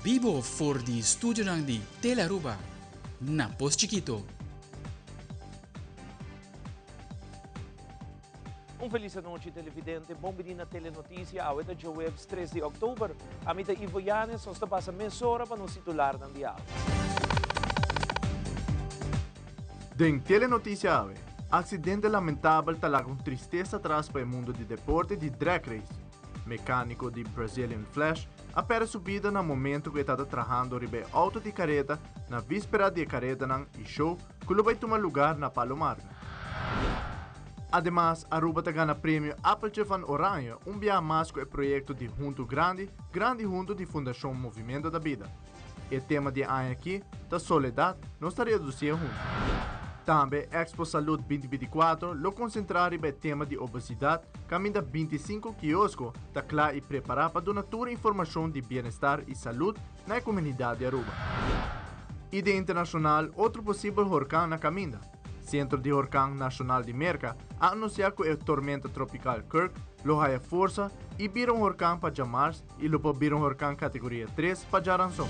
Bibo for di studionan di Telearuba na Pos Chikito. Un felis anochi televidente, bon bini na Telenoticia, awe ta djohuebs 3 di oktober. Ami ta Ivo Yanes, nos ta pasa mesora pa nos titularnan di awe. Den Telenoticia awe, Accidente lamentabel ta laga un tristesa atras pa e mundo di deporte di drag race. Mecanico di Brazilian Flash a perde su bida na momento cu e tata trahando riba e auto di careda na vispera di e caredanan y show cu lo bay tuma lugar na Palo Marga. Ademas, Aruba ta gana premio Appeltje van Oranje un biaha mas cu e proyecto di Hunto Grandi, Grandi Hunto di Fundacion Movimento ta Bida. E tema di e aña aki ta Soledad, nos ta reducié hunto. Tambe Expo Salud 2024 lo concentra riba e tema di obesidad caminda 25 kiosko ta cla y prepara pa duna tur informacion di bienestar y salud na e comunidad di Aruba. Y den internacional otro posibel horcan na caminda. Centro di Horcan Nacional di Merca a anuncia cu e tormenta tropical Kirk lo haya forsa y bira un horcan pa djamars y lo por bira un horcan categoria 3 pa djaranson.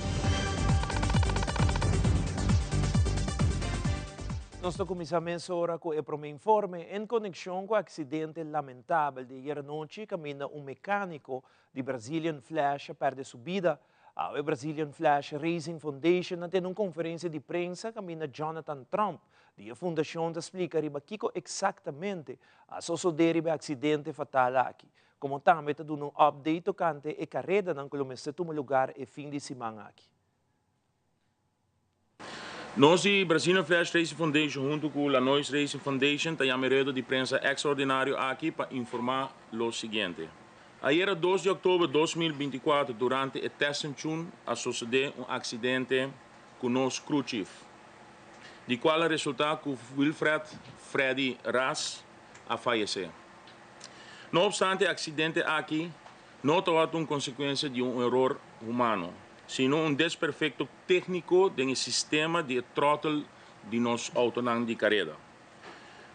Nos ta cuminsa mesora cu e prome informe en conexion cu accidente lamentabel di ayer anochi caminda un mecanico di Brazilian Flash a perde su bida. Awe Brazilian Flash Racing Foundation a tene un conferencia di prensa caminda Jonathan Trump di e fundacion ta splica riba kico exactamente a sosode riba e accidente fatal aki. Como tambe ta duna un update tocante e caredanan cu lo mester tuma lugar e fin di siman aki. Nos di Brazilian Flash Racing Foundation hunto cu La Noise Racing Foundation ta yama e rueda di prensa extraordinario aki pa informa lo siguiente. Ayera 2 di october 2024 durante e testing chun a sosode un accidente cu nos crew chief, di cual a resulta cu Wilfred Freddy Ras a fayece. No obstante e accidente aki no tawata un consecuencia di un eror humano, sino un desperfecto tecnico den e sistema di e throttle di nos autonan di careda.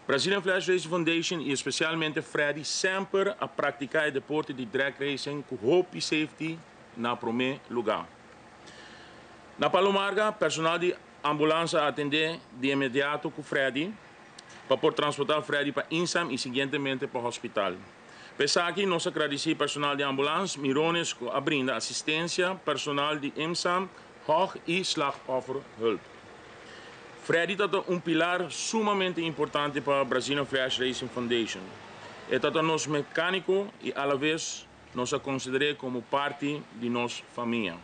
Brazilian Flash Racing Foundation y especialmente Freddy semper a practica e deporte di drag racing cu hopi safety na prome lugar. Na Palo Marga, personal di ambulance a atende di inmediato cu Freddy pa por transporta Freddy pa Insam y siguientemente pa hospital. Pa esaki nos a gradici personal di ambulance, mirones cu a brinda asistencia, personal di Imsam, Hog y Slachtofferhulp. Freddy ta ta un pilar sumamente importante pa Brazilian Flash Racing Foundation. E ta ta nos mecanico y alavez nos a consider'e como parti di nos famia.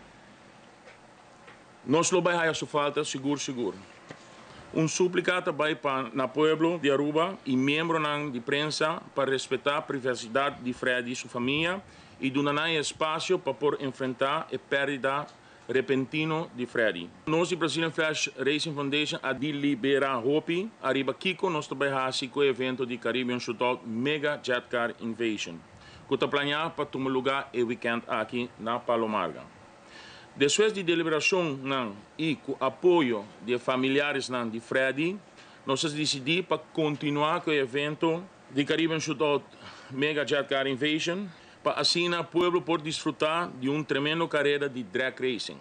Nos lo bay haya su falta sigur sigur. Un suplica ta bay pa na pueblo di Aruba y miembronan di prensa pa respeta privacidad di Freddy su famia y duna nan e espacio pa por enfrenta e perdida repentino di Freddy. Nos di Brazilian Flash Racing Foundation a delibera hopi ariba kico nos ta bay haci cu e evento di Caribbean Shootout Mega Jet Car Invasion cu ta planea pa tuma luga e weekend aki na Palo Marga. Despues di deliberacionnan y cu apoyo di e familiaresnan di Freddy, nos a dicidi pa continua cu e evento di Caribbean Shootout Mega Jet Car Invasion pa asina pueblo por disfruta di un tremendo careda di drag racing.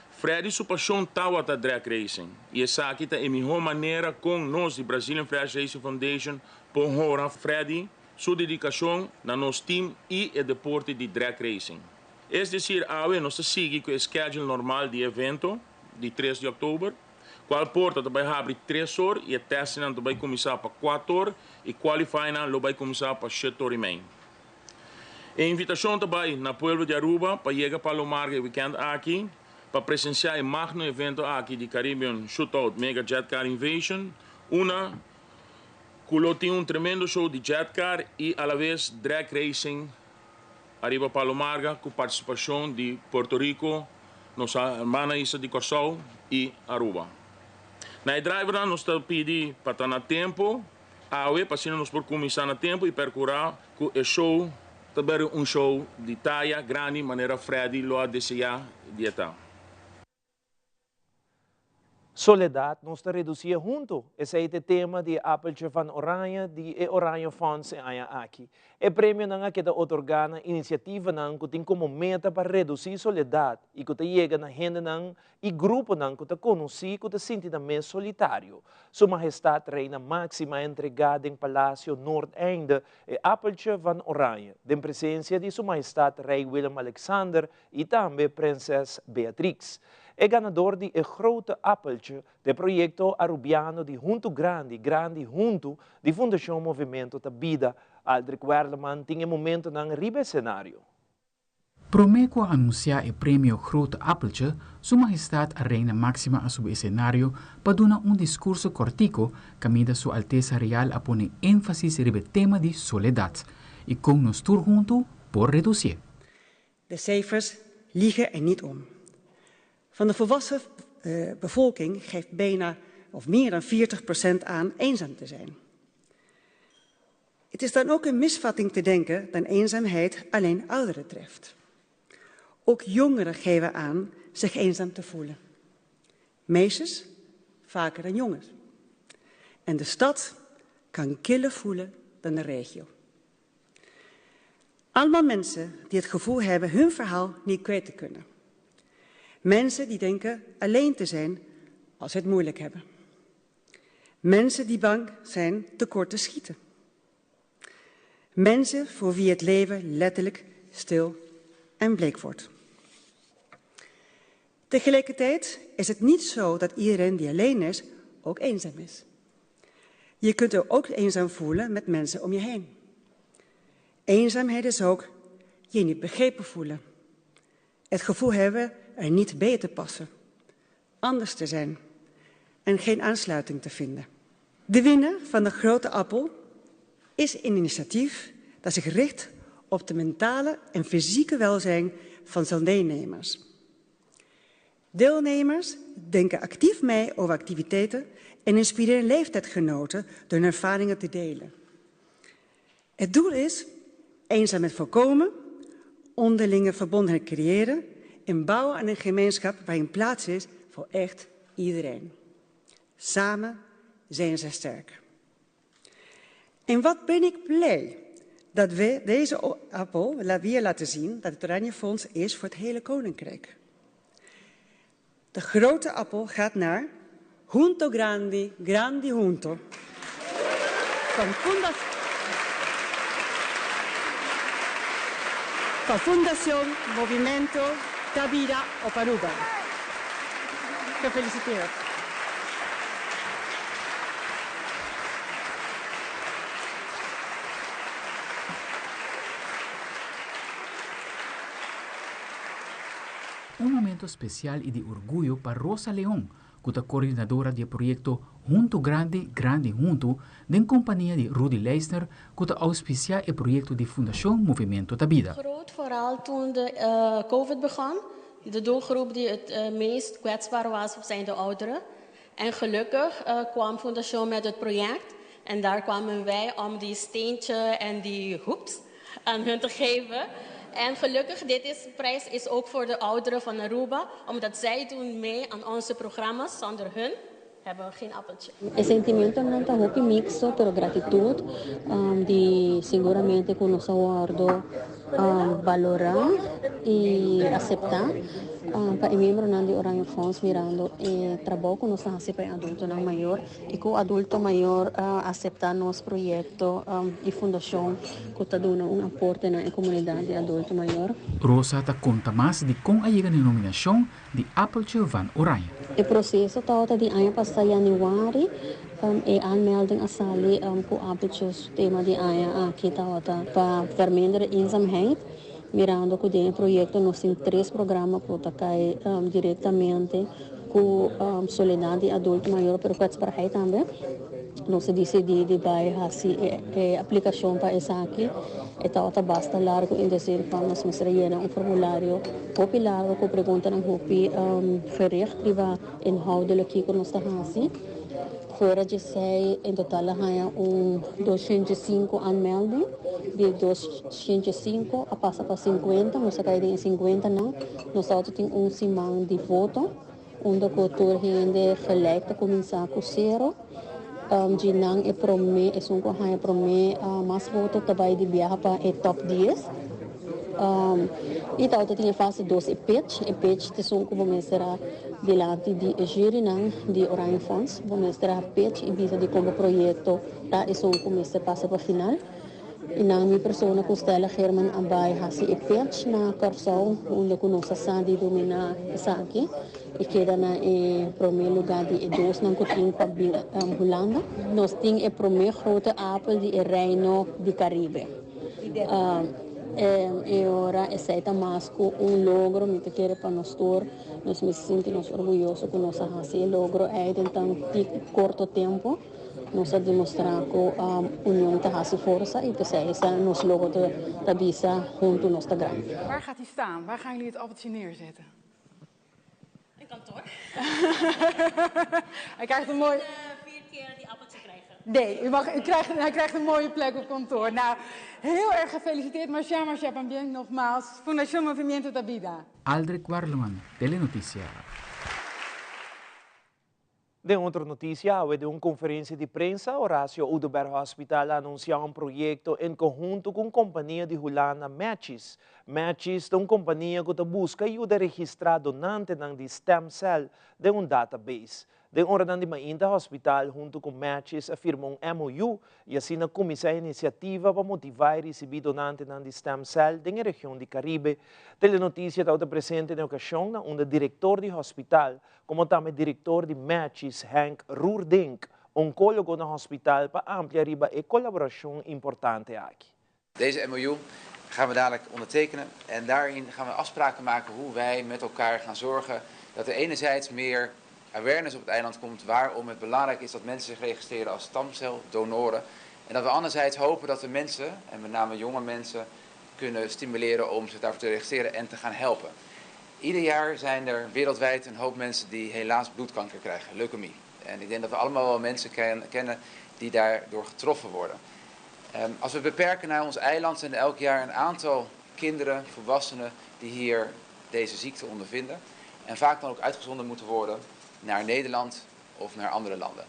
Freddy su pasion tawata drag racing y esaki ta e miho manera con nos di Brazilian Flash Racing Foundation por honra Freddy su dedicacion na nos team y e deporte di drag racing. Es decir, awe nos ta sigui cu e schedule normal di evento di 3 di october, cual porta ta bay habri 3 or y e testingnan ta bay cuminsa pa 4 or y qualifynan lo bay cuminsa pa 7 or y mei. E invitacion ta bay na pueblo di Aruba pa yega Palo Marga e weekend aki pa presencia e magno evento aki di Caribbean Shootout Mega Jet Car Invasion, una cu lo tin un tremendo show di jet car y alavez drag racing Ariba Palo Marga ku partisipashon di Puerto Rico, nos hermana isla di Kòrsou i Aruba. Na e drivernan nos ta pidi pa ta na tempu awe pa asina nos por kuminsá na tempu i perkurá ku e show ta bira un show di taya grandi manera Freddy lo a deseá di e ta. Soledad nos ta reducié hunto, esey ta e tema di e Appeltje van Oranje di e Oranje Fonds e aña aki. E premionan a keda otorgá na inisiativanan ku tin komo meta pa redusí soledat i ku ta yega na hendenan i gruponan ku ta konosí ku ta sinti nan mes solitario. Su Mahestat Reina Máxima a entregá den Palacio Noordeinde e Appeltje van Oranje, den presensia di Su Mahestat Rei Willem-Alexander i tambe Prinses Beatrix. E ganador di e Grote Appeltje ta e proyekto Arubiano di Huntu Grandi, Grandi Huntu di Fundashon Movimento ta Bida. Aldrich Werleman tin e momentonan riba e senario. Promé ku a anunsiá e premio Grote Appeltje, Su Mahestat Reina Máxima a subi e senario pa duna un diskurso kòrtiko kaminda Su Altesa Real a pone énfasis riba e tema di soledat i kon nos tur huntu por redusié. De cijfers liegen er niet om. Van de volwassen bevolking geeft bijna of meer dan 40% aan eenzaam te zijn. Het is dan ook een misvatting te denken dat eenzaamheid alleen ouderen treft. Ook jongeren geven aan zich eenzaam te voelen. Meisjes vaker dan jongens. En de stad kan killer voelen dan de regio. Allemaal mensen die het gevoel hebben hun verhaal niet kwijt te kunnen. Mensen die denken alleen te zijn als ze het moeilijk hebben. Mensen die bang zijn tekort te schieten. Mensen voor wie het leven letterlijk stil en bleek wordt. Tegelijkertijd is het niet zo dat iedereen die alleen is ook eenzaam is. Je kunt je ook eenzaam voelen met mensen om je heen. Eenzaamheid is ook je niet begrepen voelen. Het gevoel hebben er niet bij te passen, anders te zijn en geen aansluiting te vinden. De winnaar van de Grote Appel is een initiatief dat zich richt op de mentale en fysieke welzijn van zijn deelnemers. Deelnemers denken actief mee over activiteiten en inspireren leeftijdgenoten door hun ervaringen te delen. Het doel is eenzaamheid voorkomen, onderlinge verbondenheid creëren en bouwen aan een gemeenschap waarin plaats is voor echt iedereen. Samen zijn ze sterk. En wat ben ik blij dat we deze appel weer laten zien dat het Oranje Fonds is voor het hele koninkrijk. De grote appel gaat naar Junto Grandi, Grandi Junto. Van Van Fundación Movimento Ta Bida op Aruba. Gefeliciteerd. Un momento special y di orguyo pa Rosa Leon, cu ta coordinadora di e proyecto Hunto Grandi, Grandi Hunto, den compania di Rudy Leisner, cu ta auspicia e proyecto di Fundacion Movimento ta Bida. Groot, vooral toen de Covid begon. De doelgroep die het meest kwetsbaar was, zijn de ouderen. En gelukkig kwam Fundacion met het project. En daar kwamen wij om die steentje en die hoeps aan hun te geven. En gelukkig, dit is, prijs is ook voor de ouderen van Aruba, omdat zij doen mee aan onze programma's. Zonder hun hebben we geen appeltje. E sentimentonan ta hopi mixto, pero gratitud di siguramente cu nos a wordo balora y acepta pa e miembronan di Oranje Fonds mirando e trabou cu nos ta haci pa e adultonan mayor y cu adulto mayor a acepta nos proyecto y fundacion cu ta duna un aporte na e comunidad di adulto mayor. Rosa ta conta mas di con a yega na e nominacion di Appeltje van Oranje. E proceso tabata di aña pasa januari, e aanmelding a sali cu Appeltje su tema di aña aki tabata pa verminderen eenzaamheid, mirando cu den e proyecto nos tin tres programa cu ta cay directamente cu soledad di adulto mayor pero kwetsbaarheid tambe. Nos a disidí di bai hasi e aplikashon pa esaki. E tabata basta largu in de zin van nos mester a yena un formulario hopi largu ku preguntanan hopi gericht riba inhoudelijk kiko nos ta hasi. Fuera dje esei en total a haña un 205 aanmelding. Di 205 a pasa pa 50, nos a kai den e 50 nan. Nos tabata tin un siman di voto. Unda ku tur hende gelijk ta kuminsá ku sero. Dje nan e promé, esun ku a haña promé mas voto ta bai di biaha pa e top dies. I tabata tin e fase dos e pitch. E pitch ta esun ku bo mester a dilanti di e jurynan di Oranje Fonds. Bo mester a pitch i bisa dikon bo proyekto ta esun ku mester pasa pa final. I nan mi persona ku Stella Geerman a bai hasi e pitch na Kòrsou unda ku nos a sa di dominá esaki i keda na e promé lugá di e dosnan ku tin pa bin Hulanda. Nos tin e promé grote apel di e Reino di Karibe. E ora esei ta mas ku un logro, mi ta kere pa nos tur nos mester sinti nos orguyoso ku nos a hasi e logro ei den tan korto tempu. Nos a demostrá ku union ta hasi forsa i p'esei esa nos logo ta bisa huntu nos ta grandi. Waar gaat hij staan? Waar gaan jullie het appeltje neerzetten? In kantoor. Hij krijgt een mooi... Vier keer die appeltje krijgen. Nee, u mag, u krijgt, hij krijgt een mooie plek op kantoor. Nou, heel erg gefeliciteerd. Masha, masha pabien nogmaals. Fundación Movimiento da Vida. Aldrich Warleman, Telenoticia. Den otro noticia, awe den un conferencia di prensa, Horacio Oduber Hospital a anuncia un proyecto en conhunto cu compania di Hulanda Matchis. Matchis ta un compania cu ta busca yuda registra donantenan di stem cell den un database. Den oranan di mainta hospital hunto cu Matchis a firma un MOU y asina cuminsa e iniciativa pa motiva y ricibi donantenan di stem cell den region di Caribe. Telenoticia ta presente na e ocasion na unda director di hospital, como tambe director di Matchis Henk Roerdink, oncologo na hospital, pa amplia riba e colaboracion importante aki. Deze MOU gaan we dadelijk ondertekenen en daarin gaan we afspraken maken hoe wij met elkaar gaan zorgen dat er enerzijds meer awareness op het eiland komt waarom het belangrijk is dat mensen zich registreren als stamceldonoren. En dat we anderzijds hopen dat we mensen, en met name jonge mensen, kunnen stimuleren om zich daarvoor te registreren en te gaan helpen. Ieder jaar zijn er wereldwijd een hoop mensen die helaas bloedkanker krijgen, leukemie. En ik denk dat we allemaal wel mensen kennen die daardoor getroffen worden. Als we beperken naar ons eiland zijn er elk jaar een aantal kinderen, volwassenen die hier deze ziekte ondervinden. En vaak dan ook uitgezonden moeten worden naar Nederland of naar andere landen.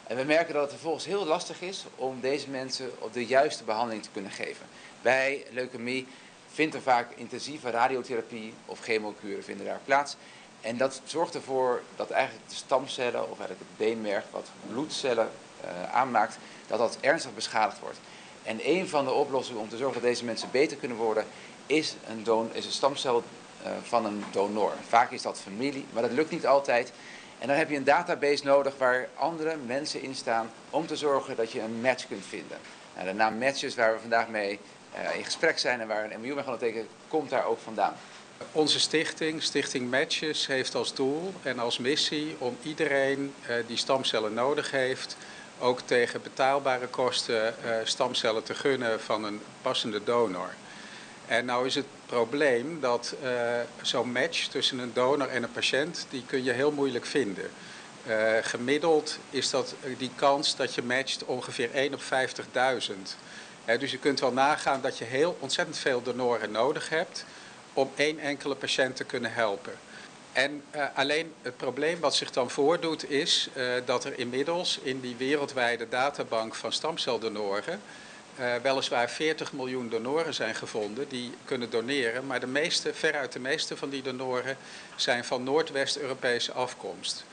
En we merken dat het vervolgens heel lastig is om deze mensen op de juiste behandeling te kunnen geven. Bij leukemie vindt er vaak intensieve radiotherapie of chemokuren vinden daar plaats. En dat zorgt ervoor dat eigenlijk de stamcellen of eigenlijk het beenmerg wat bloedcellen aanmaakt, dat dat ernstig beschadigd wordt. En een van de oplossingen om te zorgen dat deze mensen beter kunnen worden, is een stamcel van een donor. Vaak is dat familie, maar dat lukt niet altijd. En dan heb je een database nodig waar andere mensen in staan om te zorgen dat je een match kunt vinden. De naam Matchis, waar we vandaag mee in gesprek zijn en waar een MOU mee gaan ondertekenen, komt daar ook vandaan. Onze stichting, Stichting Matchis, heeft als doel en als missie om iedereen die stamcellen nodig heeft, ook tegen betaalbare kosten stamcellen te gunnen van een passende donor. En nou is het probleem dat zo'n match tussen een donor en een patiënt, die kun je heel moeilijk vinden. Gemiddeld is dat die kans dat je matcht ongeveer 1 op 50.000. Dus je kunt wel nagaan dat je heel ontzettend veel donoren nodig hebt om één enkele patiënt te kunnen helpen. En alleen het probleem wat zich dan voordoet is dat er inmiddels in die wereldwijde databank van stamceldonoren weliswaar 40 miljoen donoren zijn gevonden die kunnen doneren, maar veruit de meeste van die donoren zijn van Noordwest-Europese afkomst.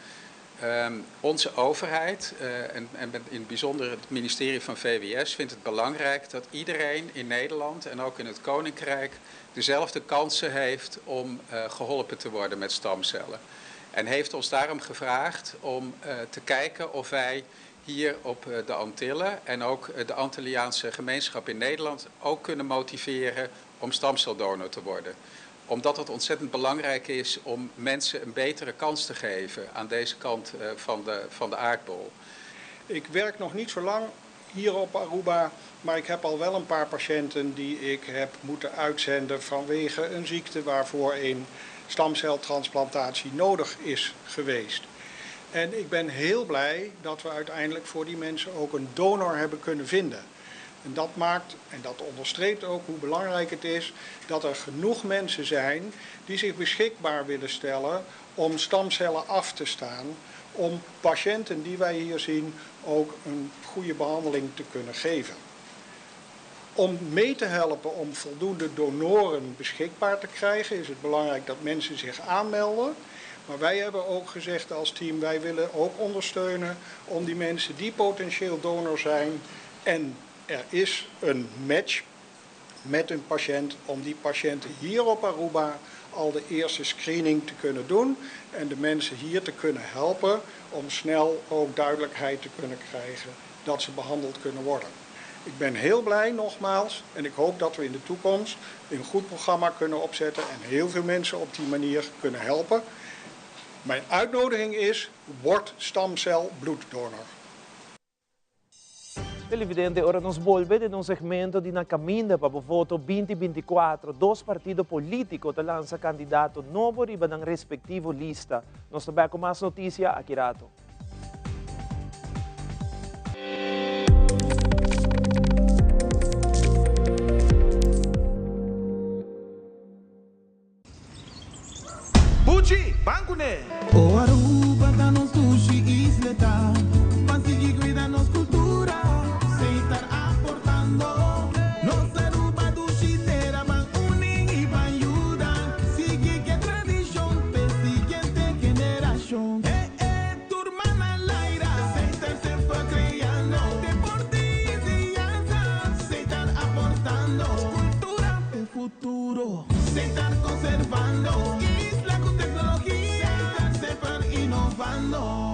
Onze overheid en in het bijzonder het ministerie van VWS vindt het belangrijk dat iedereen in Nederland en ook in het Koninkrijk dezelfde kansen heeft om geholpen te worden met stamcellen. En heeft ons daarom gevraagd om te kijken of wij hier op de Antillen en ook de Antilliaanse gemeenschap in Nederland ook kunnen motiveren om stamceldonor te worden. Omdat het ontzettend belangrijk is om mensen een betere kans te geven aan deze kant van de aardbol. Ik werk nog niet zo lang hier op Aruba, maar ik heb al wel een paar patiënten die ik heb moeten uitzenden vanwege een ziekte waarvoor een stamceltransplantatie nodig is geweest. En ik ben heel blij dat we uiteindelijk voor die mensen ook een donor hebben kunnen vinden. En dat maakt, en dat onderstreept ook hoe belangrijk het is, dat er genoeg mensen zijn die zich beschikbaar willen stellen om stamcellen af te staan, om patiënten die wij hier zien ook een goede behandeling te kunnen geven. Om mee te helpen om voldoende donoren beschikbaar te krijgen, is het belangrijk dat mensen zich aanmelden. Maar wij hebben ook gezegd als team, wij willen ook ondersteunen om die mensen die potentieel donor zijn en er is een match met een patiënt, om die patiënten hier op Aruba al de eerste screening te kunnen doen en de mensen hier te kunnen helpen om snel ook duidelijkheid te kunnen krijgen dat ze behandeld kunnen worden. Ik ben heel blij nogmaals en ik hoop dat we in de toekomst een goed programma kunnen opzetten en heel veel mensen op die manier kunnen helpen. Mijn uitnodiging is, word stamcelbloeddonor. Televidente, ora nos bolbe den nos segmento di Na Caminda pa bo voto 2024, dos partido politico ta lansa candidato nobo riba nan respectivo lista. Nos ta bek cu mas noticia aki rato. Buchi, ban kuné! O Aruba ta nos dushi isleta, Ban sigui cuida nos cultura, Setar aportando. Nos Aruba dushi tera, Ban uni y ban yuda, Sigui ke tradicion p'e siguiente generacion. E e tur man al aire, Setar semper creando, Deporte y enseñanza, Setar aportando. Cultura p'e futuro. Setar conservando isla cu tecnologia. Setar semper innovando.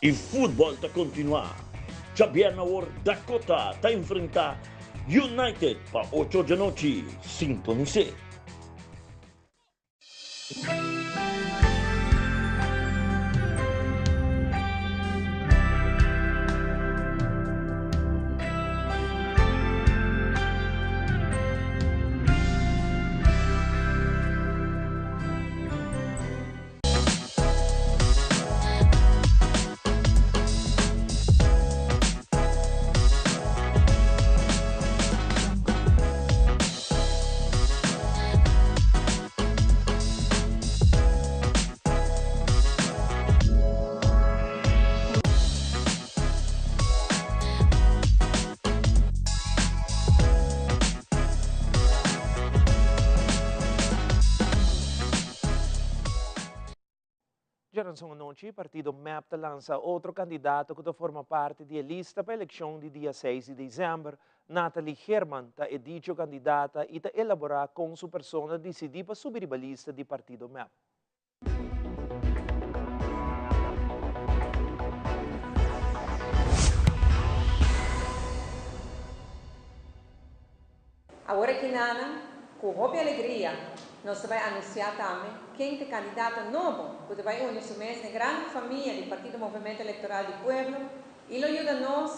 E futbol ta kontinuá. Djabièrnè awor Dakota ta enfrentá United pa ocho djanochi. Sintonis'é. Djaranson anochi, partido mep ta lansa otro kandidato ku ta forma parti di e lista pa elekshon di dia seis di desèmber. Nathalie Geerman ta e dicho kandidata i ta elaborá kon su persona disidí pa subi riba lista di partido mep. Awor aki nana, ku hopi alegria nos ta bai anunsiá tambe ken ta e kandidato nobo ku ta bai uni su mes na e grandi famia di Partido Movemento Electoral di Pueblo i lo yuda nos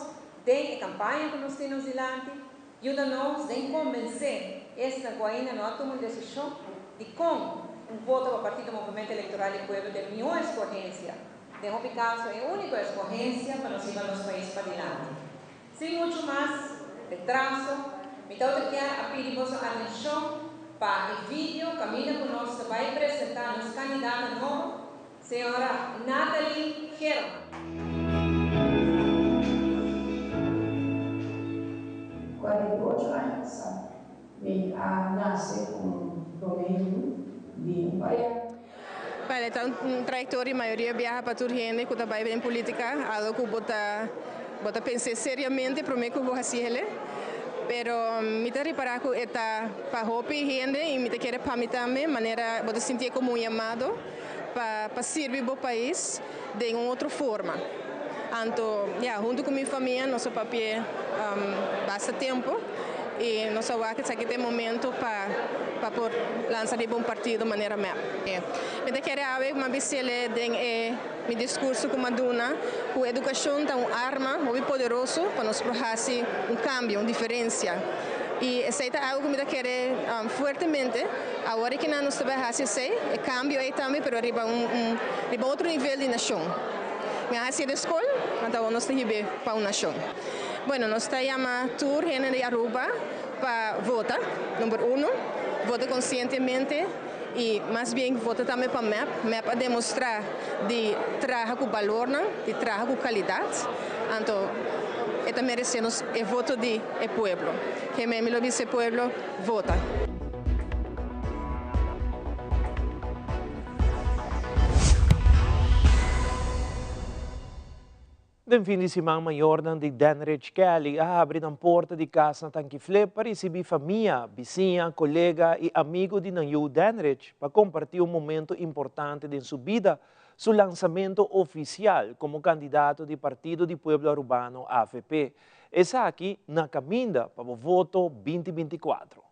den e kampaña ku nos tin nos dilanti, yuda nos den konbensé esnan ku ainda no a tuma un desishon dikon un voto pa Partido Movemento Electoral di Pueblo ta e mihó eskohensia, den hopi kaso e úniko eskohensia pa nos hiba nos pais padilanti. Sin muchu mas retraso, mi ta otro kier a pidi boso atencion pa e video caminda cu nos ta bay presenta nos candidata nobo, señora Nathalie Geerman. 48 aña pasá mi a nase komo promé yu di un pareha. Bueno, e ta un trayectoria mayoria biaha pa tur hende cu ta bay den politica, algo cu bo ta bo ta pens'e seriamente prome cu bo haci hele. Pero mi ta ripara cu e ta pa hopi hende y mi ta kere pa mi tambe, manera bo ta sinti'e como un yamado pa pa sirbi bo pais den un otro forma. Anto, ya, hunto cu mi famia nos a papia. basta tempo y nos a wak esaki ta e momento pa pa por lansa riba un partido manera mep. Mi ta kere awe m'a bisele den e mi discurso cu m'a duna cu educacion ta un arma hopi poderoso pa nos por haci un cambio, un diferencia. Y esey ta algo cu mi ta kere fuertemente. Awor e kinan nos ta bay haci esey, e cambio ey tambe, pero riba un riba otro nivel di nacion. Mi a haci den scol, anto awor nos ta hib'e pa un nacion. Bueno, nos ta yama tur hende di Aruba pa vota, number uno, vota conscientemente y mas bien vota tambe pa mep. Mep a demostra di traha cu balornan, di traha cu calidad, anto e ta merece nos e voto di e pueblo. Heme mi lo bisa e pueblo, vota. Den fin di siman mayornan di Denrich Kelly a habri nan porta di kas na Tankiflip pa risibí famia, bisiña, kolega i amigu di nan yu Denrich pa kompartí un momento importante den su bida, su lansamento ofisial komo kandidato di Partido di Pueblo Arubano, avp. Esaki na kaminda pa bo voto binti 24.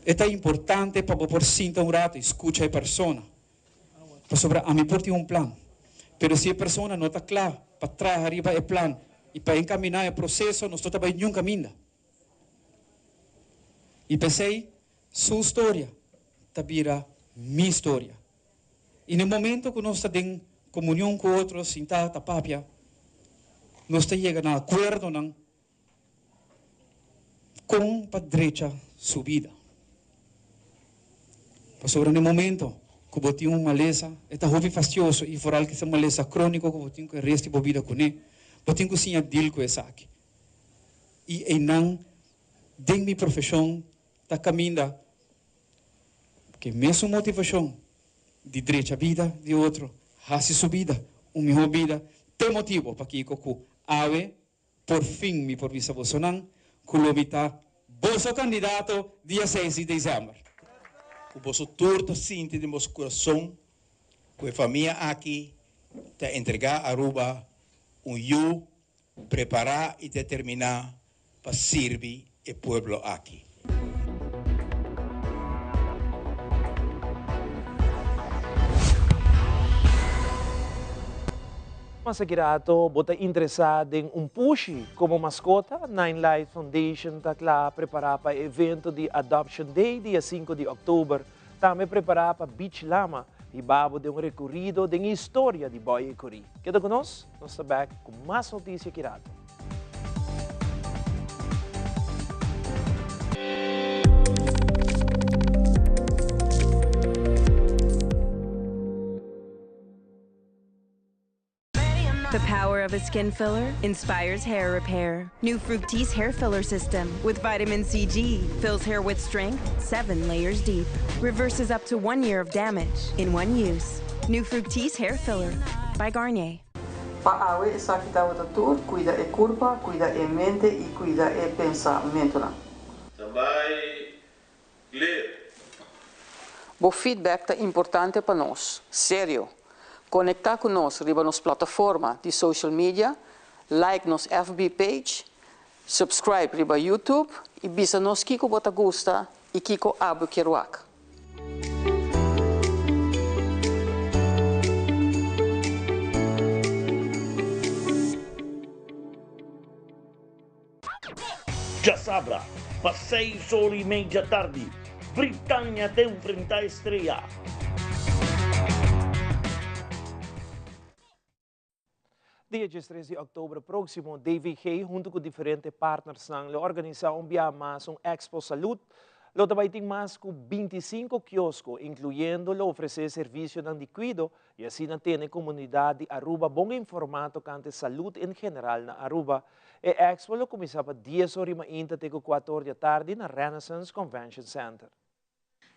E ta importante pa bo por sinta un rato y scucha e persona. Pasobra ami por tin un plan, pero si e persona no ta cla pa traha riba e plan y pa encamina e proceso, nos no ta bay niun caminda. Y p'esey su storia ta bira mi storia. I na e momento ku nos ta den komunion ku otro, sintá ta papia, nos ta yega na akuerdonan kon pa drecha su bida. Pasobra na e momento ku bo tin un malesa, e ta hopi fastioso i foral ku e ta un malesa króniko ku bo tin ku e rest di bo bida kuné, bo tin ku siña dil ku esaki. I einan den mi profeshon ta kaminda Ku e mesun motivashon di drecha bida di otro, hasi su bida un mihó bida, t'e motibu pakiko ku awe por fin mi por bisa bosonan ku lo mi ta boso kandidato dia seis di desèmber. Ku boso tur ta sinti den boso kurason ku e famia aki ta entregá Aruba un yu prepará i determiná pa sirbi e pueblo aki. Mas aki rato bo ta interesá den un pushi komo maskota? Nine Lives Foundation ta kla prepará pa e evento di Adoption Day dia sinku di òktober. Tambe prepará pa Beach Lama hiba bo den un rekorido den e historia di Boy Ecury. Keda ku nos, nos ta bèk ku mas notisia aki rato. The power of a skin filler inspires hair repair. New Fructis hair filler system with vitamin CG fills hair with strength seven layers deep. Reverses up to one year of damage in one use. New Fructis hair filler by Garnier. Pa awe esaki tabata tur, cuida e curpa, cuida e mente y cuida e pensamentonan. Tambay clear. Bo feedback ta importante pa nos. Serio! Konektá ku nos riba nos plataforma di social media, like nos FB page, subscribe riba YouTube i bisa nos kiko bo ta gusta i kiko abo kier wak. Djasabra, pa seis ora i mei djatardi, Britania ta enfrentá Estrella. Dia diestres di òktober próksimo, DVG huntu ku diferente partnersnan lo organisá un biaha mas un Expo Salud. Lo ta bai tin mas ku 25 kiosko, inkluyendo lo ofresé servisionan di kuido i asina tene komunidat di Aruba bon informá tokante salud en general na Aruba. E expo lo kuminsá pa dies or di mainta te ku kuater or di atardi na Renaissance Convention Center.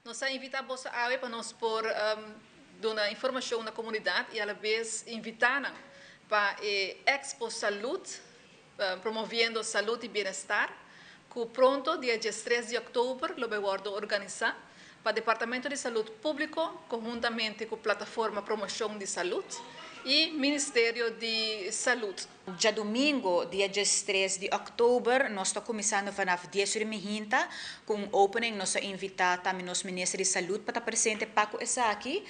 Nos a invitá boso awe pa nos por duna informashon na komunidat i alabes invitá nan pa e Expo Salud, promoviendo salud i bienestar, ku pronto dia diestres di òktober lo bai wòrdu organisá. pa Departamento di Salud Publico conhuntamente cu Plataforma Promocion di Salud y Ministerio di Salud. Djadumingo, dia diestres di òktober, nos ta kuminsando vanaf dies ora mihinta ku un opening. Nos a invitá tambe nos Minister di Salud pa ta presente pa ku esaki.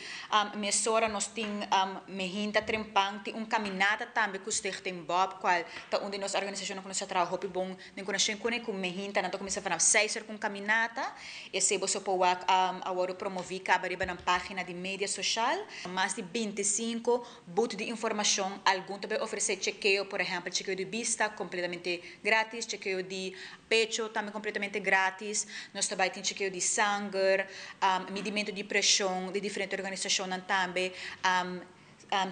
Mesora nos tin mihinta trempan tin un kaminata tambe ku Stichting Bob, kual ta un di nos organisashonnan ku nos a traha hopi bon den konekshon kuné ku mihinta. Nan ta kuminsá vanaf seis ora ku un kaminata. Esei boso por wak a wòrdu promoví kaba riba nan página di media soshal. Mas di bintisinko Booth di informashon, algun ta bai ofresé chekeo, por ehèmpel chekeo di bista kompletamente grátis, chekeo di pecho tambe kompletamente grátis. Nos ta bai tin chekeo di sanger, midimentu di preshon di diferente organisashonnan tambe,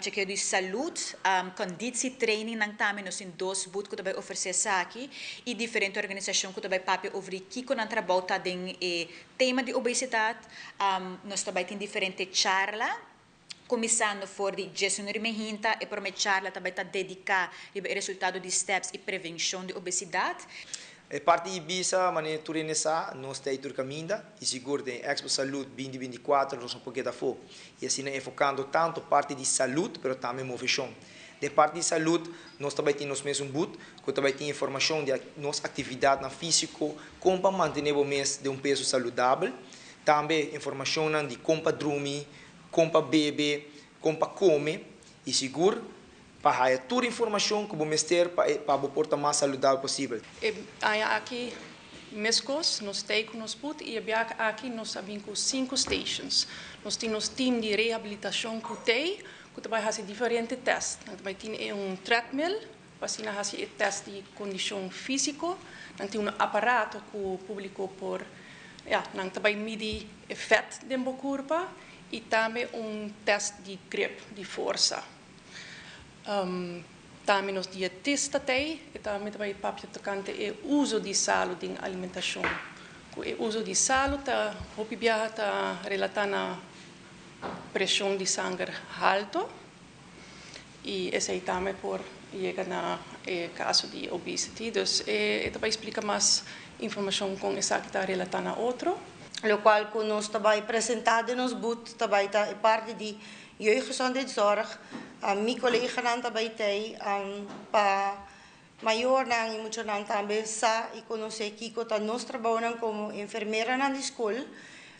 chekeo di salud, konditsie trainingnan tambe. Nos tin dos booth ku ta bai ofresé esaki i diferente organisashon ku ta bai papia over di kiko nan trabou ta den e tema di obesidat. Nos ta bai tin diferente charla. Kuminsando for di diesunuri mehinta, e promé charla ta bai ta dediká riba e resultado di steps i prevenshon di obesidat. E parti di bisa, manera tur hende sa, nos ta ei tur kaminda i sigur den Expo Salud binti binti kuater nos no por keda afó. I asina enfokando tantu parti di salud pero tambe moveshon. Den parti di salud nos ta bai tin nos mesun but ku ta bai tin informashon di nos aktividatnan físiko, kon pa mantené bo mes den un peso saludabel, tambe informashonnan di kon pa drumi, Kon pa bebe, kon pa kome i sigur pa haya tur informashon ku bo mester pa e pa bo por ta mas saludabel posibel. E aña aki meskos nos tei ku nos put i e biaha aki nos a bin ku sinku stations. Nos tin nos team di rehabilitashon ku tei ku ta bai hasi diferente tèst. Nan ta bai tin e un treadmill pa asina hasi e tèst di kondishon físiko. Nan tin un aparato ku públiko por ya nan ta bai midi e fèt den bo kurpa i tambe un tèst di grip, di forsa. Tambe nos dietista t'ei, e tambe ta bai papia tokante e uso di salu den alimentashon. Ku e uso di salu ta hopi biaha ta relatá na preshon di sanger halto i esei tambe por yega na e kaso di obesity. Dus e ta bai splika mas informashon kon esaki ta relatá na otro. Locual cu nos ta bay presenta den nos booth ta bay ta e parti di jeugdgezondheidszorg. Mi coleganan ta bay tey pa mayornan y muchanan tambe sa y conoce kico ta nos trabounan como enfermeranan di school.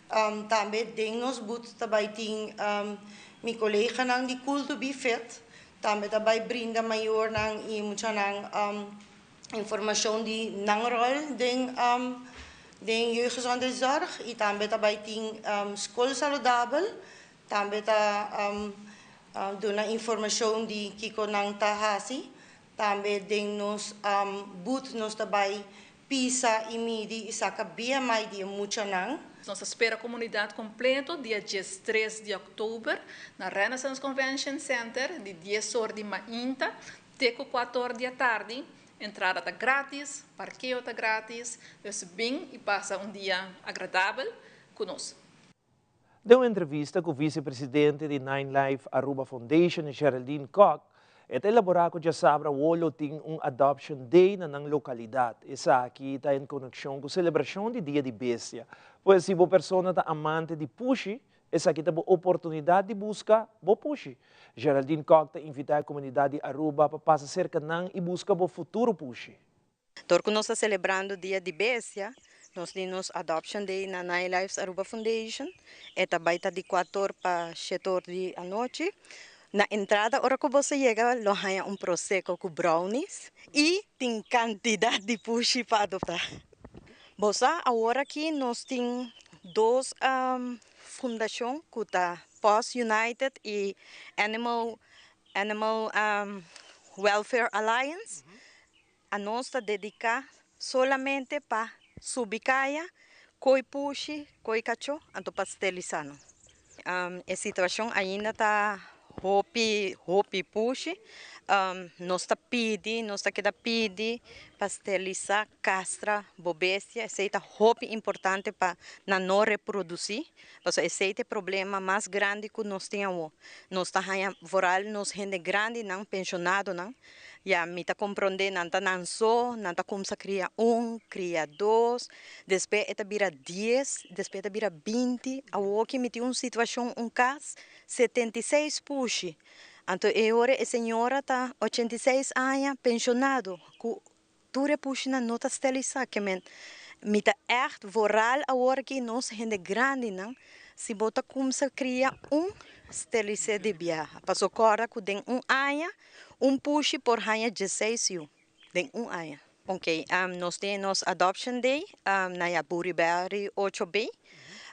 Tambe den nos booth ta bay tin mi coleganan di Cool to be Fit tambe ta bay brinda mayornan y muchanan informacion di nan rol den den jeugdgezondheidszorg y tambe ta bay tin School Saludabel tambe ta duna informacion di kico nan ta haci. Tambe den nos booth nos ta bay pisa y midi y saca BMI di e muchanan. Nos ta spera comunidad completo dia diestres di october na Renaissance Convention Center di dies or di mainta te cu cuater or di atardi. Entrada ta gratis, parkeo ta gratis, dus bin y pasa un dia agradabel cu nos. Den un entrevista cu vicepresidente di Nine Life Aruba Foundation, Geraldine Kock, e ta elabora cu djasabra awor lo tin un Adoption Day na nan localidad. Esaki ta en coneccion cu celebracion di Dia di Bestia. Pues si bo persona ta amante di pushi, esaki ta bo oportunidad di busca bo pushi. Geraldine Kock ta invita e comunidad di Aruba pa pasa cerca nan y busca bo futuro pushi. Dor ku nos ta selebrando Dia di Bestia, nos tin nos Adoption Day na Nine Lives Aruba Foundation. E ta bai ta di kuator pa shetor di anochi. Na entrada ora ku boso yega lo haña un prosecco ku brownies i tin kantidat di pushi pa adoptá. Bo sa awor aki nos tin dos fundashon ku ta Paws United i Animal Animal Welfare Alliance. Anos ta dediká solamente pa subi kaya, koi pushi, koi kachó, anto pa stelisá nan. E situashon ainda ta hopi, hopi pushi. Nos ta pidi, nos ta keda pidi pa stelisá, kastra bo bestia. Esei ta hopi importante pa nan no reprodusí, pasobra esei ta e problema mas grandi ku nos tin awor. Nos ta haña vooral nos hende grandinan, penshonadonan. Ya, mi ta komprondé nan ta nan so, nan ta kumsa kria un, kria dos, despues e ta bira dies, despues e ta bira 20. Awoki mi tin un situashon un kas, 76 pushi. Anto e ora e señora ta 86 aña, penshonado, ku tur e pushinan no ta stelisá. Ke men mi ta ègt vooral awor aki nos hende grandinan, si bo ta kumsa kria un, stelis'é di biaha. Paso kòrda ku den un aña un pushi por haña 16 yu, den un aña. Oké, nos tin nos Adoption Day na Jaburibèri 8B.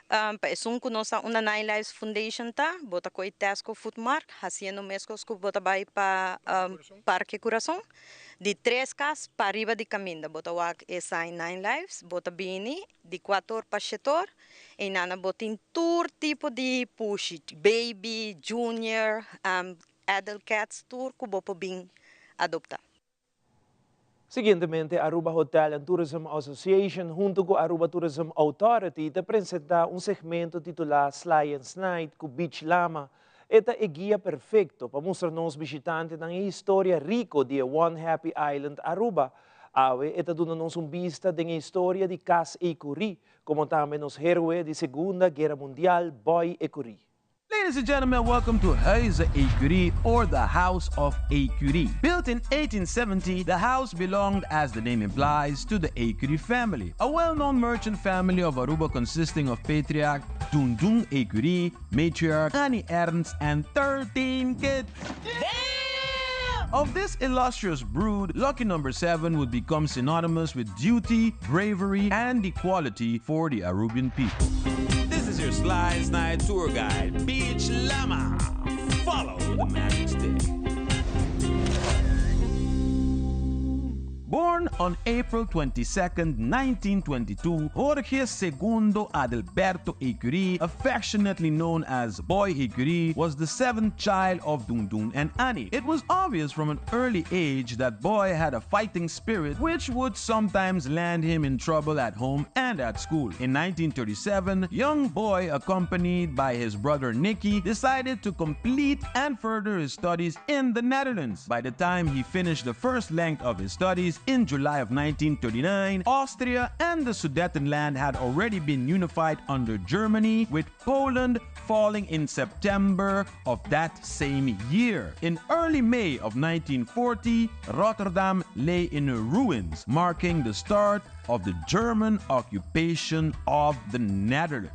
Pa esun ku nos ta unda Nine Lives Foundation ta, bo ta koe Tesco Foodmarkt, hasiendo meskos ku bo ta bai pa Parke Kurason. Di tres kas pariba di kaminda bo ta wak e sign Nine Lives, bo ta bini di kuator pa shetor, einana bo tin tur tipo di pushi, baby, junior, adult cats, tur ku bo por bin adoptá. Siguientemente, Aruba Hotel and Tourism Association hunto cu Aruba Tourism Authority ta presenta un segmento titula Sly and Snide cu Beach Lama. E ta e guia perfecto pa mustra nos bishitantenan e historia rico di e One Happy Island Aruba. Awe e ta duna nos un bista den e historia di Cas Ecury, como tambe nos heroe di Segunda Guera Mundial, Boy Ecury. Ladies and gentlemen, welcome to Huize Ecury, or the House of Ecury. Built in 1870, the house belonged, as the name implies, to the Ecury family, a well-known merchant family of Aruba consisting of patriarch Dundun Ecury, matriarch Annie Ernst, and 13 kids. Damn! Of this illustrious brood, lucky number 7 would become synonymous with duty, bravery, and equality for the Arubian people. This is your Slides Night tour guide, Beach Lama. Follow the magic stick. Born on April 22nd, 1922, Jorge Segundo Adalberto Ecury, affectionately known as Boy Ecury, was the seventh child of Dundun and Annie. It was obvious from an early age that Boy had a fighting spirit, which would sometimes land him in trouble at home and at school. In 1937, young Boy, accompanied by his brother Nicky, decided to complete and further his studies in the Netherlands. By the time he finished the first length of his studies in July of 1939, Austria and the Sudetenland had already been unified under Germany, with Poland falling in September of that same year. In early May of 1940, Rotterdam lay in ruins, marking the start of the German occupation of the Netherlands.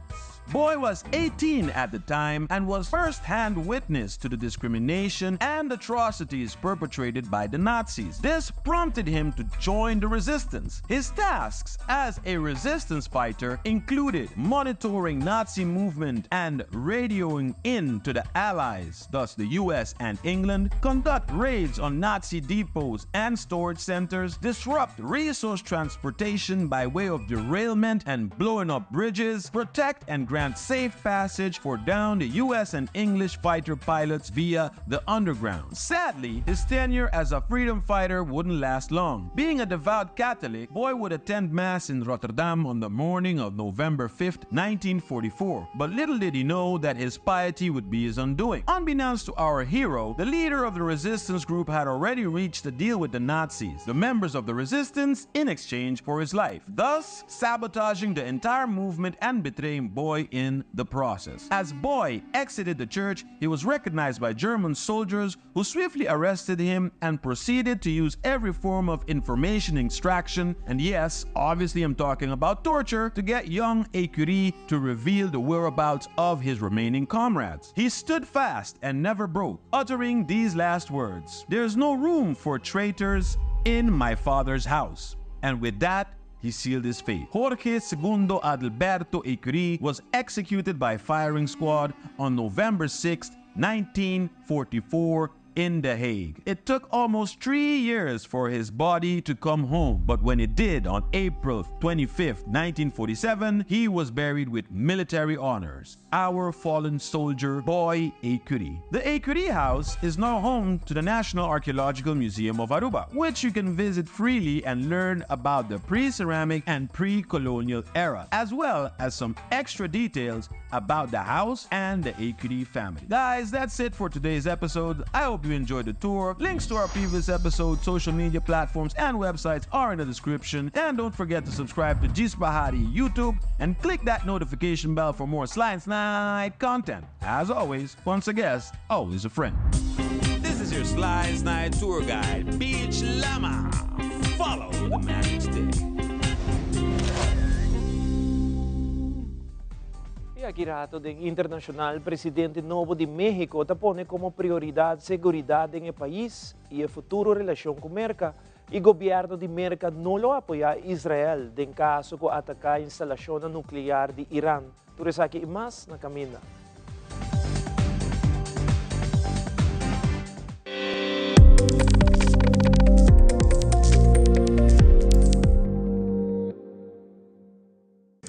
Boy was 18 at the time and was first-hand witness to the discrimination and atrocities perpetrated by the Nazis. This prompted him to join the resistance. His tasks as a resistance fighter included monitoring Nazi movement and radioing in to the Allies, thus the US and England, conduct raids on Nazi depots and storage centers, disrupt resource transportation by way of derailment and blowing up bridges, protect and grant safe passage for down the US and English fighter pilots via the underground. Sadly, his tenure as a freedom fighter wouldn't last long. Being a devout Catholic, Boy would attend Mass in Rotterdam on the morning of November 5th, 1944. But little did he know that his piety would be his undoing. Unbeknownst to our hero, the leader of the resistance group had already reached a deal with the Nazis, the members of the resistance, in exchange for his life, thus sabotaging the entire movement and betraying Boy in the process. As Boy exited the church, he was recognized by German soldiers who swiftly arrested him and proceeded to use every form of information extraction, and yes, obviously I'm talking about torture, to get young Ecury to reveal the whereabouts of his remaining comrades. He stood fast and never broke, uttering these last words, "There's no room for traitors in my father's house." And with that, he sealed his fate. Jorge Segundo Adalberto Ecury was executed by firing squad on November 6, 1944, in The Hague. It took almost 3 years for his body to come home, but when it did on April 25, 1947, he was buried with military honors. Our fallen soldier, Boy Ecury. The Ecury House is now home to the National Archaeological Museum of Aruba, which you can visit freely and learn about the pre-ceramic and pre-colonial era, as well as some extra details about the house and the Ecury family. Guys, that's it for today's episode. I hope hope you enjoyed the tour. Links to our previous episodes, social media platforms, and websites are in the description. And don't forget to subscribe to Djis Bahari YouTube and click that notification bell for more Slice Night content. As always, once a guest, always a friend. This is your Slice Night tour guide, Beach Lama. Follow the magic stick. Y aki rato den internacional, presidente nobo di Mexico ta pone como prioridad seguridad den e pais y e futuro relacion cu Merca. Y gobierno di Merca no lo apoya Israel den caso cu ataca instalacionnan nuclear di Iran. Tur esaki y mas na caminda.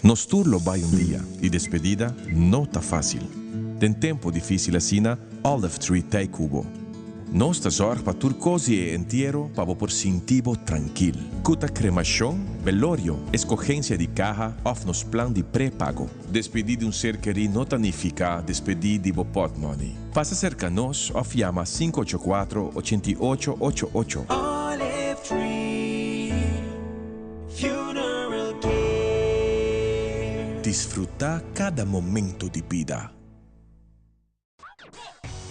Nos tur lo bai un dia y despedida no ta facil. Den tempo dificil asina, Olive Tree t'ey cu bo. Nos ta zorg pa tur cos di e entiero pa bo por sinti bo trankil. Cu ta cremacion, belorio, escogencia di caha of nos plan di pre-pago. Despedi di un ser keri no ta nifica despedi di bo potmoney. Pasa cerca nos of yama sinku ocho kuatro, ochenta i ocho, ocho ocho. Olive Tree Funeral Care. Disfruta cada momento di bida.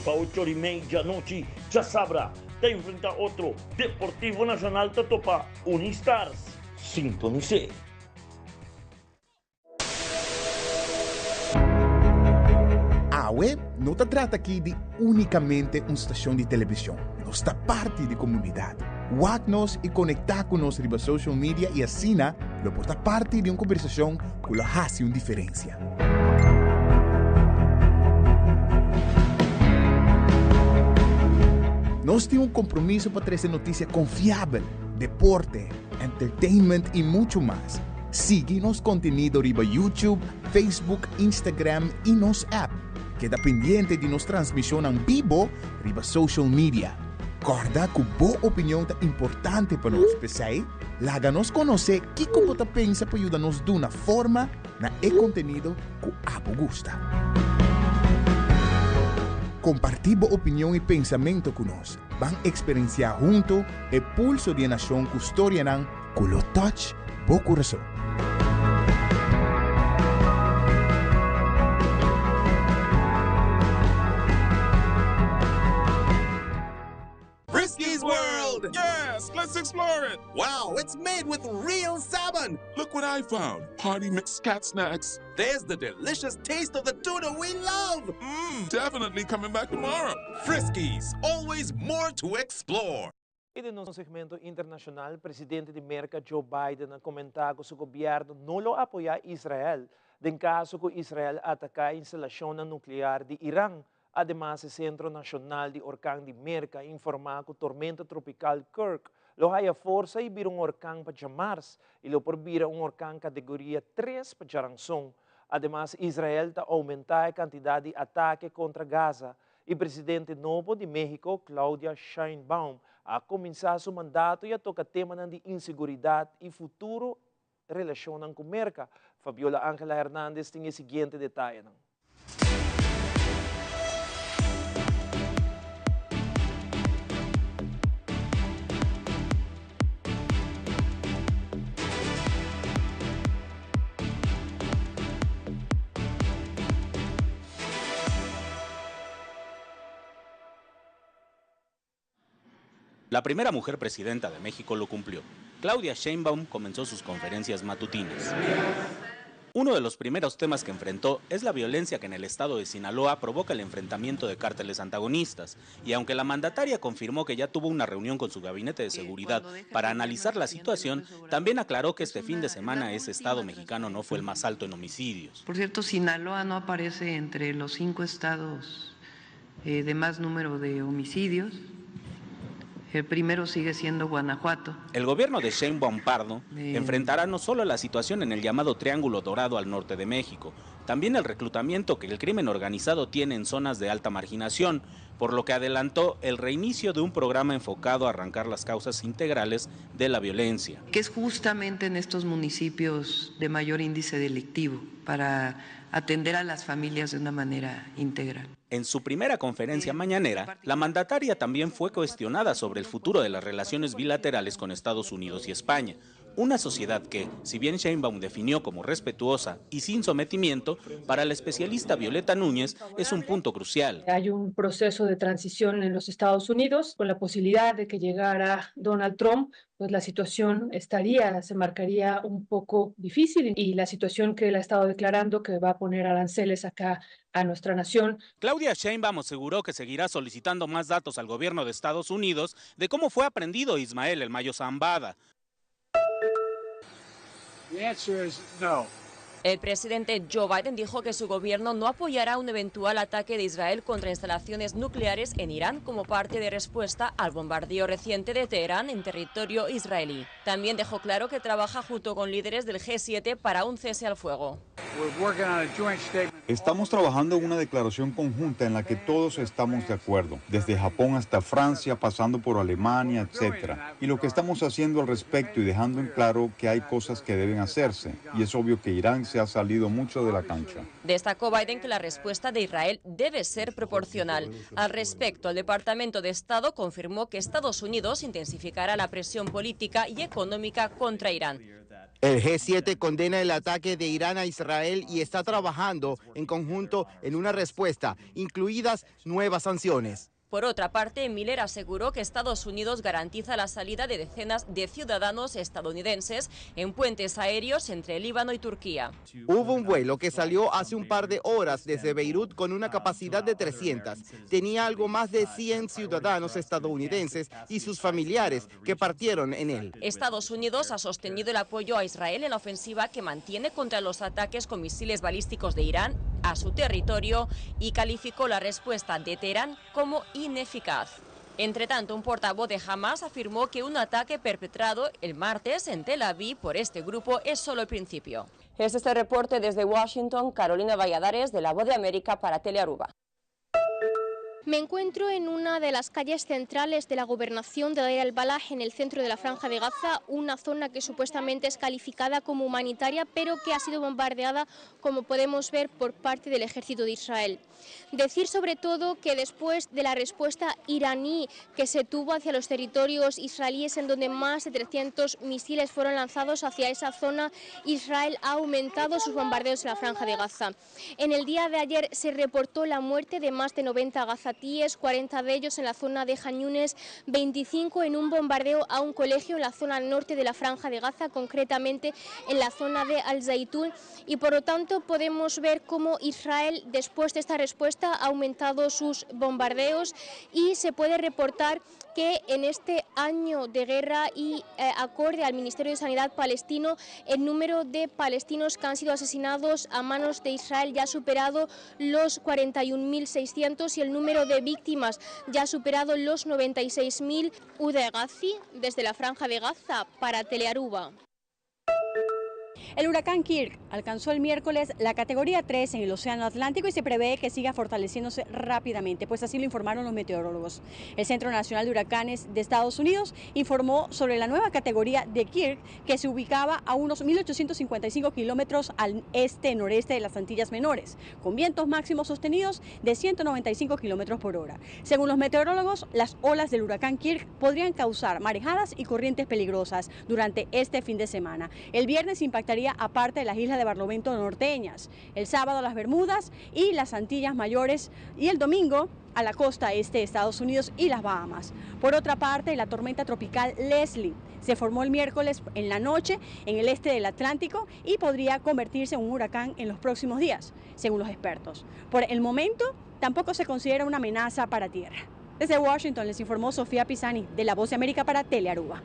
Pa ocho di mei djanochi djasabra ta enfrenta otro Deportivo Nacional ta topa Unistars. Sintonis'é. Awe no ta trata aki di únikamente un stashon di televishon, nos ta parti di komunidat. Wak nos i konektá ku nos riba social media i asina lo por ta parti di un kombersashon ku lo hasi un diferensia. Nos tin un kompromiso pa trese notisia konfiabel, deporte, entertainment i muchu mas. Sigui nos kontenido riba YouTube, Facebook, Instagram i nos app. Keda pendiente di nos transmishonnan bibo riba social media. Kòrda ku bo opinion ta importante pa nos, p'esei laga nos konosé kiko bo ta pensa pa yuda nos duna forma na e kontenido ku abo gusta. Kompartí bo opinion i pensamentu ku nos. Ban eksperensiá huntu e pulso di e nashon ku storianan ku lo touch bo kurason. Frisky's World! Yes, let's explore it! Wow, it's made with real salmon! Look what I found! Party mix cat snacks. There's the delicious taste of the tuna we love! Mmm, definitely coming back tomorrow. Friskies, always more to explore. Y den nos segmento internacional, presidente di Merca Joe Biden a comenta cu su gobierno no lo apoya Israel den caso cu Israel ataca instalacionnan nuclear di Iran. Ademas, e Centro Nacional di Orkan di Merca a informa cu tormenta tropical Kirk lo haya forsa y bira un orkan pa djamars y lo por bira un orkan categoria tres pa djaranson. Ademas, Israel ta aumenta e cantidad di atake contra Gaza y presidente nobo di Mexico, Claudia Sheinbaum, a cuminsa su mandato y a toca temanan di inseguridad y futuro relashonnan ku Merka. Fabiola Angela Hernandez tin e siguiente detayenan. La primera mujer presidenta de México lo cumplió. Claudia Sheinbaum comenzó sus conferencias matutinas. Uno de los primeros temas que enfrentó es la violencia que en el estado de Sinaloa provoca el enfrentamiento de cárteles antagonistas. Y aunque la mandataria confirmó que ya tuvo una reunión con su gabinete de seguridad para analizar la situación, también aclaró que este fin de semana ese estado mexicano no fue el más alto en homicidios. Por cierto, Sinaloa no aparece entre los 5 estados de más número de homicidios. El primero sigue siendo Guanajuato. El gobierno de Sheinbaum Pardo enfrentará no solo la situación en el llamado Triángulo Dorado al norte de México, También el reclutamiento que el crimen organizado tiene en zonas de alta marginación, por lo que adelantó el reinicio de un programa enfocado a arrancar las causas integrales de la violencia. Que es justamente en estos municipios de mayor índice delictivo, para atender a las familias de una manera integral. En su primera conferencia mañanera, la mandataria también fue cuestionada sobre el futuro de las relaciones bilaterales con Estados Unidos y España, una sociedad que, si bien Sheinbaum definió como respetuosa y sin sometimiento, para la especialista Violeta Núñez es un punto crucial. Hay un proceso de transición en los Estados Unidos con la posibilidad de que llegara Donald Trump, pues la situación se marcaría un poco difícil, y la situación que él ha estado declarando que va a poner aranceles acá a nuestra nación. Claudia Sheinbaum aseguró que seguirá solicitando más datos al gobierno de Estados Unidos de cómo fue aprehendido Ismael El Mayo Zambada. The answer is no. El presidente Joe Biden dijo que su gobierno no apoyará un eventual ataque de Israel contra instalaciones nucleares en Irán como parte de respuesta al bombardeo reciente de Teherán en territorio israelí. También dejó claro que trabaja junto con líderes del G7 para un cese al fuego. We're working on a joint statement. Estamos trabajando en una declaración conjunta en la que todos estamos de acuerdo, desde Japón hasta Francia, pasando por Alemania, etcétera. Y lo que estamos haciendo al respecto y dejando en claro que hay cosas que deben hacerse, y es obvio que Irán se ha salido mucho de la cancha. Destacó Biden que la respuesta de Israel debe ser proporcional. Al respecto, el Departamento de Estado confirmó que Estados Unidos intensificará la presión política y económica contra Irán. El G7 condena el ataque de Irán a Israel y está trabajando en conjunto en una respuesta, incluidas nuevas sanciones. Por otra parte, Miller aseguró que Estados Unidos garantiza la salida de decenas de ciudadanos estadounidenses en puentes aéreos entre Líbano y Turquía. Hubo un vuelo que salió hace un par de horas desde Beirut con una capacidad de 300. Tenía algo más de 100 ciudadanos estadounidenses y sus familiares que partieron en él. Estados Unidos ha sostenido el apoyo a Israel en la ofensiva que mantiene contra los ataques con misiles balísticos de Irán a su territorio y calificó la respuesta de Teherán como ineficaz. Entre tanto, un portavoz de Hamas afirmó que un ataque perpetrado el martes en Tel Aviv por este grupo es solo el principio. Este es el reporte desde Washington, Carolina Valladares, de La Voz de América para Telearuba. Me encuentro en una de las calles centrales de la gobernación de Deir al-Balah, en el centro de la Franja de Gaza, una zona que supuestamente es calificada como humanitaria, pero que ha sido bombardeada, como podemos ver, por parte del ejército de Israel. Decir sobre todo que después de la respuesta iraní que se tuvo hacia los territorios israelíes, en donde más de 300 misiles fueron lanzados hacia esa zona, Israel ha aumentado sus bombardeos en la Franja de Gaza. En el día de ayer se reportó la muerte de más de 90 gazatíes, 40 de ellos en la zona de Han Yunes, 25 en un bombardeo a un colegio en la zona norte de la Franja de Gaza, concretamente en la zona de Al-Zaitún, y por lo tanto podemos ver cómo Israel, después de esta respuesta, ha aumentado sus bombardeos y se puede reportar que en este año de guerra y acorde al Ministerio de Sanidad palestino, el número de palestinos que han sido asesinados a manos de Israel ya ha superado los 41.600 y el número de víctimas ya ha superado los 96.000. Uda Gazi, desde la Franja de Gaza, para Telearuba. El huracán Kirk alcanzó el miércoles la categoría 3 en el Océano Atlántico y se prevé que siga fortaleciéndose rápidamente, pues así lo informaron los meteorólogos. El Centro Nacional de Huracanes de Estados Unidos informó sobre la nueva categoría de Kirk, que se ubicaba a unos 1.855 kilómetros al este-noreste de las Antillas Menores, con vientos máximos sostenidos de 195 kilómetros por hora. Según los meteorólogos, las olas del huracán Kirk podrían causar marejadas y corrientes peligrosas durante este fin de semana. El viernes impactaría aparte de las islas de Barlovento norteñas, el sábado las Bermudas y las Antillas Mayores y el domingo a la costa este de Estados Unidos y las Bahamas. Por otra parte, la tormenta tropical Leslie se formó el miércoles en la noche en el este del Atlántico y podría convertirse en un huracán en los próximos días, según los expertos. Por el momento, tampoco se considera una amenaza para tierra. Desde Washington les informó Sofía Pisani, de La Voz de América para Telearuba.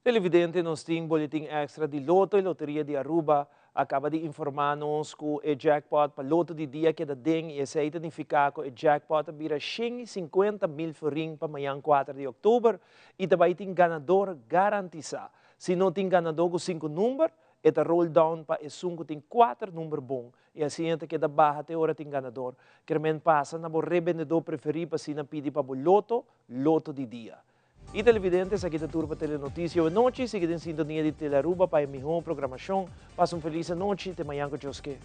Televidente, nos tin boletin extra di Lotto y Loteria di Aruba. A kaba di informá nos ku e jackpot pa loto di dia keda den i esei ta nifiká ku e jackpot a bira 150,000 florin pa mañan 4 di òktober i ta bai tin ganador garantisá. Si no tin ganadó ku sinku number, e ta roll down pa esun ku tin kuater number bon i asina ta keda baha te ora tin ganador. Kermen pasa na bo rebendedó preferí pa asina pidi pa bo loto, loto di dia. Y televidente, esaki ta tur pa Telenoticia awe nochi. Sigui den sintonia di Telearuba pa e miho programacion. Pasa un feliz anochi. Te mañan cu Dios ke.